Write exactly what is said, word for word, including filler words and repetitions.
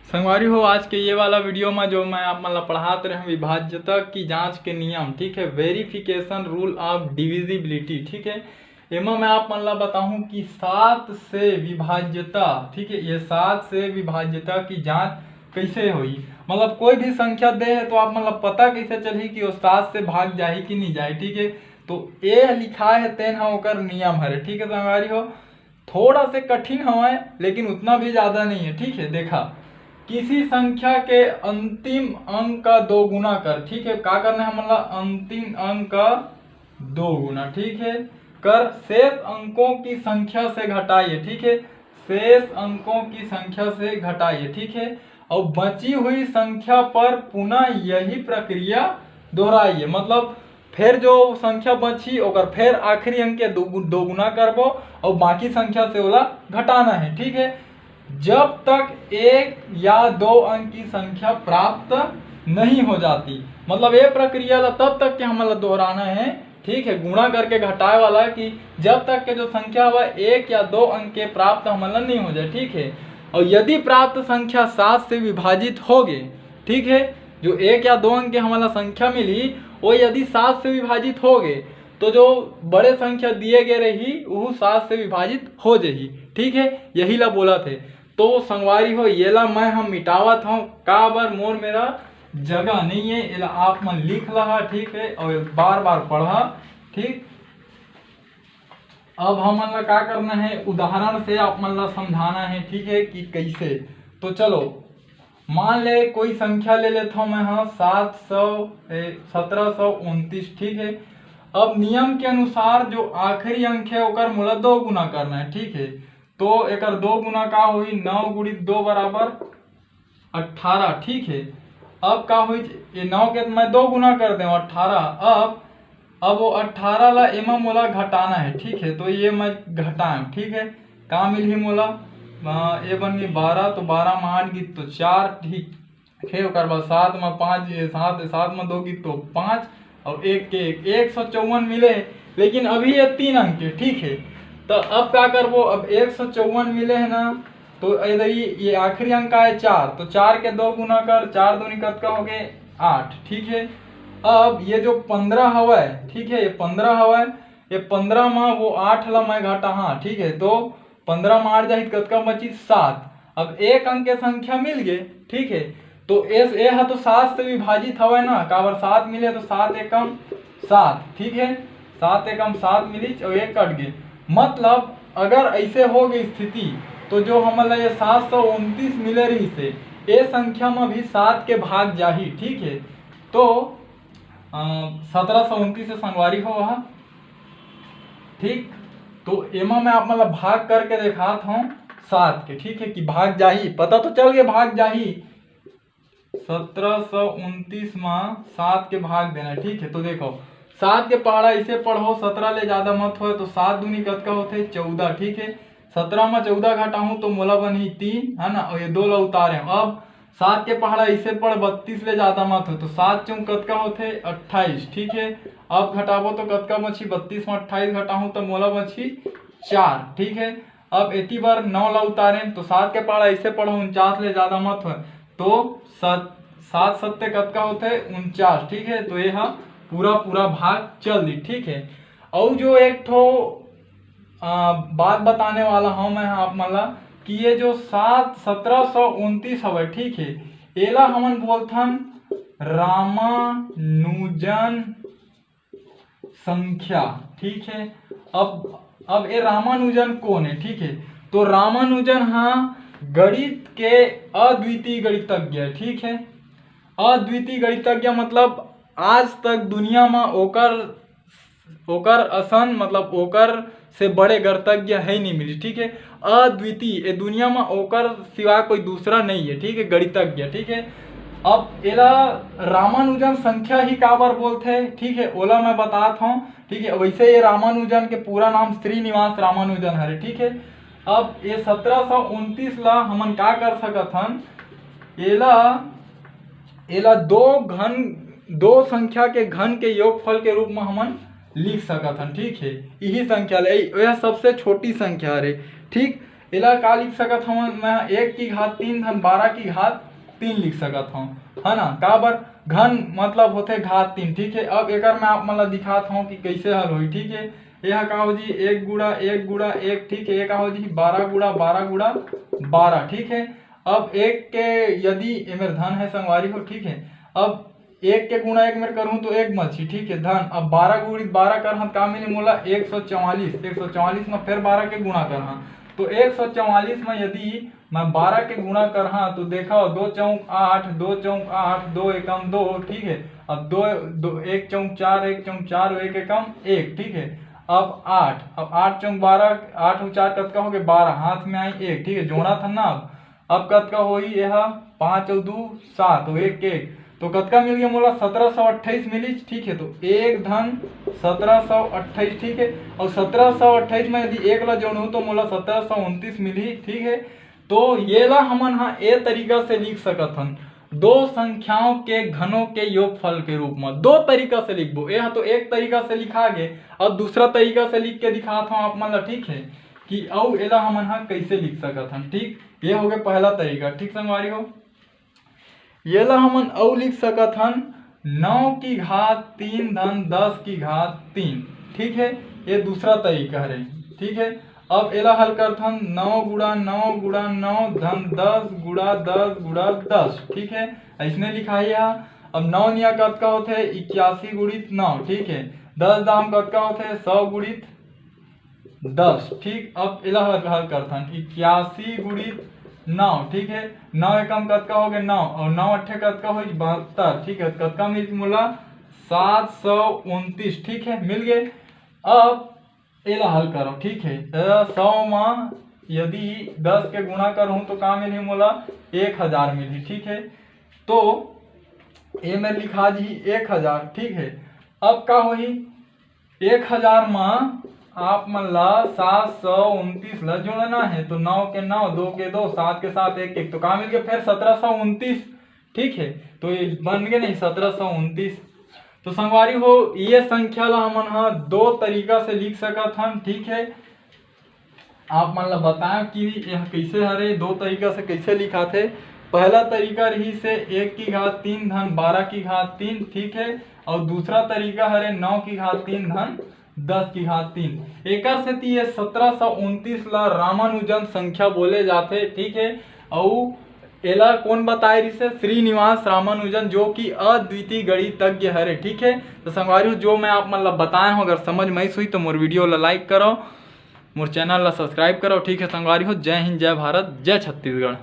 संगवारी हो, आज के ये वाला वीडियो में जो मैं आप मन ला पढ़ात रहे हूँ विभाज्यता की जांच के नियम, ठीक है, वेरिफिकेशन रूल ऑफ डिविजिबिलिटी, ठीक है, एमा मैं आप मन ला बताहूँ कि सात से विभाज्यता, ठीक है, ये सात से विभाज्यता की जांच कैसे होई। मतलब कोई भी संख्या दे है तो आप मन ला पता कैसे चलही कि वो सात से भाग जाही कि नहीं जाही, ठीक है। तो ये लिखा है, तेन ह ओकर नियम हरे, ठीक है संगवारी हो। थोड़ा से कठिन हवय, लेकिन उतना भी ज्यादा नहीं है, ठीक है। देखा, किसी संख्या के अंतिम अंक का दो गुना कर, ठीक है। का करना है हमन ला? अंतिम अंक का दो गुना, ठीक है, कर शेष अंकों की संख्या से घटाइए, ठीक है, शेष अंकों की संख्या से घटाइए, ठीक है, और बची हुई संख्या पर पुनः यही प्रक्रिया दोहराइए। मतलब फिर जो संख्या बची ओकर फिर आखिरी अंक के दो गु-, दो गुना करबो और बाकी संख्या से ओला घटाना है, ठीक है। जब तक एक या दो अंक की संख्या प्राप्त नहीं हो जाती, मतलब ये प्रक्रिया ला तब तक के हमन ला दोहराना है, ठीक है, गुणा करके घटाए वाला, कि जब तक के जो संख्या हवा एक या दो अंक के प्राप्त हमन ला नहीं हो जाए, ठीक है। और यदि प्राप्त संख्या सात से विभाजित हो गए, ठीक है, जो एक या दो अंक के हमन ला संख्या मिली, वो यदि सात से विभाजित हो गए, तो जो बड़े संख्या दिए गए रही, वो सात से विभाजित हो जाही, ठीक है, यही ला बोला थे। तो संगवारी हो, ये ला मैं हम मिटावत हूँ, काबर मोर मेरा जगह नहीं है, एला आप मन लिख लहा, ठीक है, और बार बार पढ़ा, ठीक। अब हमन ला का करना है, उदाहरण से आप मन ला समझाना है, ठीक है, कि कैसे। तो चलो, मान ले कोई संख्या ले लेता हूँ मैं, हाँ, सात सौ, ए, सत्रह सौ उनतीस, ठीक है। अब नियम के अनुसार जो आखिरी अंक है ओकर मोला दो गुना करना है, ठीक है। तो एकर दो गुना का होई, नौ गुणित दो बराबर अट्ठारह, ठीक है। अब का होई, ये नौ के मैं दो गुना कर दे अट्ठारह। अब अब वो अट्ठारह ला एमा मोला घटाना है, ठीक है, तो ये मैं घटाएं, ठीक है। का मिलही मोला? अ, ये बन गई बारह, तो बारह में आठ गित तो चार, ठीक है, ओकर बाद सात में पाँच, ये सात, सात में दो गित तो पाँच, और एक के एक, एक सौ चौवन मिले। लेकिन अभी ये तीन अंक है, ठीक है। तो अब का करबो, अब एक सौ चौवन मिले है ना, तो इधर ये, ये आखिरी अंक आए चार, तो चार के दो गुना कर, चार दूनी कतका हो गए? आठ, ठीक है। अब ये जो पंद्रह हवय, ठीक है, ये पंद्रह हवय, ये पंद्रह में वो आठ ला मैं घटा, हाँ, ठीक है, तो पंद्रह में आठ जाही तो कतका बची? सात। अब एक अंक के संख्या मिल गए, ठीक है, तो एस ए हा तो सात से विभाजित हवय ना, काबर सात मिले तो सात एकम सात, ठीक है, सात एकम सात मिलिच और एक कट गए। मतलब अगर ऐसे हो गई स्थिति, तो जो हमन ला ये सात सौ उनतीस मिले रही से, ये संख्या में भी सात के भाग जाही, ठीक है। तो सत्रह सौ उनतीस से संगवारी हो वह, ठीक। तो एमा मैं आप मन ला भाग करके देखात हूँ सात के, ठीक है, कि भाग जाही, पता तो चल गए भाग जाही। सत्रह सौ उनतीस में सात के भाग देना है, ठीक है। तो देखो, सात के पहाड़ा इसे पढ़ो, सत्रह ले ज्यादा मत होए, तो सात दूनी कतका होथे? चौदह, ठीक है। सत्रह में चौदह घटाहूँ तो मोला बनही तीन, है ना, और ये दो ला उतारे। अब सात के पहाड़ा इसे पढ़, बत्तीस ले ज्यादा मत हो, तो सात चौक कतका होथे? अट्ठाईस, ठीक है। अब घटाबो तो कतका बची? बत्तीस में अट्ठाईस घटाहूँ तो मोला बची चार, ठीक है। अब एती बार नौ ला उतारें तो सात के पहाड़ा इसे पढ़ो, उनचास ले ज्यादा मत हो, तो सात, सात सत्ते कतका होथे? उनचास, ठीक है। तो ये हा पूरा पूरा भाग चल दी, ठीक है। और जो एक ठो आ, बात बताने वाला हूँ मैं आप मन ला कि ये जो सात, सत्रह सौ उनतीस हवय, ठीक है, एला हमन बोलथन रामानुजन संख्या, ठीक है। अब अब ये रामानुजन कौन है, ठीक है? तो रामानुजन हा गणित के अद्वितीय गणितज्ञ है, ठीक है। अद्वितीय गणितज्ञ मतलब आज तक दुनिया में ओकर ओकर असन, मतलब ओकर से बड़े गणितज्ञ है नहीं मिली, ठीक है। अद्वितीय, ये दुनिया में ओकर सिवा कोई दूसरा नहीं है, ठीक है, गणितज्ञ, ठीक है। अब एला रामानुजन संख्या ही काबर बोलथे, ठीक है, ओला मैं बतात हूँ, ठीक है। वैसे ये रामानुजन के पूरा नाम श्रीनिवास रामानुजन हरे, ठीक है। अब ये सत्रह सौ उनतीस ला हमन का कर सकत हन, एला एला दो घन, दो संख्या के घन के योगफल के रूप में हमन लिख सकत हन, ठीक है। यही संख्या ले, यह सबसे छोटी संख्या हरे, ठीक। एला का लिख सकत हवन मैं, एक की घात तीन धन बारह की घात तीन लिख सकत हव, है ना। काबर, घन मतलब होथे घात तीन, ठीक है। अब एकर मैं आप मन ला दिखात हव कि कैसे हल होई, ठीक है। यह का हो जी, एक गुणा एक गुणा एक, ठीक है। ये का हो जी, बारह गुणा बारह गुणा बारह, ठीक है। अब एक के यदि एमेर धन है संगवारी हो, ठीक है। अब एक के गुणा एक मेर करहूँ तो एक मछी, ठीक है, धन। अब बारह गुणित बारह करहूँ का मिली मोला, एक सौ चवालीस। एक सौ चवालीस में फिर बारह के गुणा करहूँ तो एक सौ चवालीस में यदि मैं बारह के गुणा करहूँ तो देखा, दो चौक आठ, दो चौक आठ, दो एकम दो, ठीक है। अब दो, दो एक चौक चार, एक चौक चार, एक एकम एक, ठीक है। अब आठ, अब आठ चौक बारह, आठ और चार कतका हो गए, बारह, हाथ में आई एक, ठीक है, जोड़ा था ना। अब अब कतका होही, यह पाँच और दो सात, तो एक एक, तो कतका मिल गया मोला, सत्रह सौ अट्ठाईस मिली, ठीक है। तो एक धन सत्रह सौ अट्ठाईस, ठीक है। और सत्रह सौ अट्ठाईस में यदि एक ला जोड़ूँ तो मोला सत्रह सौ उनतीस मिली, ठीक है। तो ये ला हमन हा ए तरीका से लिख सकत हन, दो संख्याओं के घनों के योगफल के रूप में दो तरीका से लिखबो। यह तो एक तरीका से लिखा गे, अब दूसरा तरीका से लिख के दिखात हूँ आप मन ला, ठीक है, कि अउ एला हमन हा कैसे लिख सकत हन, ठीक। ये हो गए पहला तरीका, ठीक संगवारी हो। ये ला हमन अउ लिख सकत हन, नौ की घात तीन धन दस की घात तीन, ठीक है। ये दूसरा तरीका हरे, ठीक है। अब एला हल करथन, नौ गुणा नौ गुणा नौ धन दस गुणा दस गुणा दस, ठीक है। ऐसने लिखाही हा। अब नौ निया कतका होथे, इक्यासी गुणित नौ, ठीक है। दस दाम कतका होथे, सौ गुणित दस, ठीक। अब एला हल, हल करथन, इक्यासी गुणित नौ, ठीक है। नौ एकम कतका हो गए, नौ, और नौ अट्ठे कतका हो, बहत्तर, ठीक है। कतका मिल मोला, सात सौ उनतीस, ठीक है, मिल गए। अब एला हल करो, ठीक है। अ, सौ मा यदि दस के गुणा करहूँ तो का मिलही मोला, एक हजार मिलही, ठीक है। तो ए में लिखा जी एक हजार, ठीक है। अब का होही, एक हजार मा आप मन ला सात सौ उनतीस ला जोड़ना है, तो नौ के नौ, दो के दो, सात के सात, एक एक, तो का मिल गया फिर सत्रह सौ उनतीस, ठीक है। तो ये बन गए नहीं सत्रह सौ उनतीस। तो संगवारी हो, ये संख्या ला हमन हा दो तरीका से लिख सकत हन, ठीक है। आप मन ला बताएं कि यह कैसे हरे, दो तरीका से कैसे लिखाथे। पहला तरीका रही से एक की घात तीन धन बारह की घात तीन, ठीक है, और दूसरा तरीका हरे नौ की घात तीन धन दस की घात तीन। एकर सेती ये सत्रह सौ उनतीस ला रामानुजन संख्या बोले जाथे, ठीक है। अउ एला कौन बताए रिहिसे? श्रीनिवास रामानुजन, जो कि अद्वितीय गणितज्ञ हरे, ठीक है। तो संगवारी हो, जो मैं आप मन ला बताए हूँ, अगर समझ में आइस होही तो मोर वीडियो ला लाइक करो, मोर चैनल ला सब्सक्राइब करो, ठीक है संगवारी हो। जय हिंद, जय भारत, जय छत्तीसगढ़।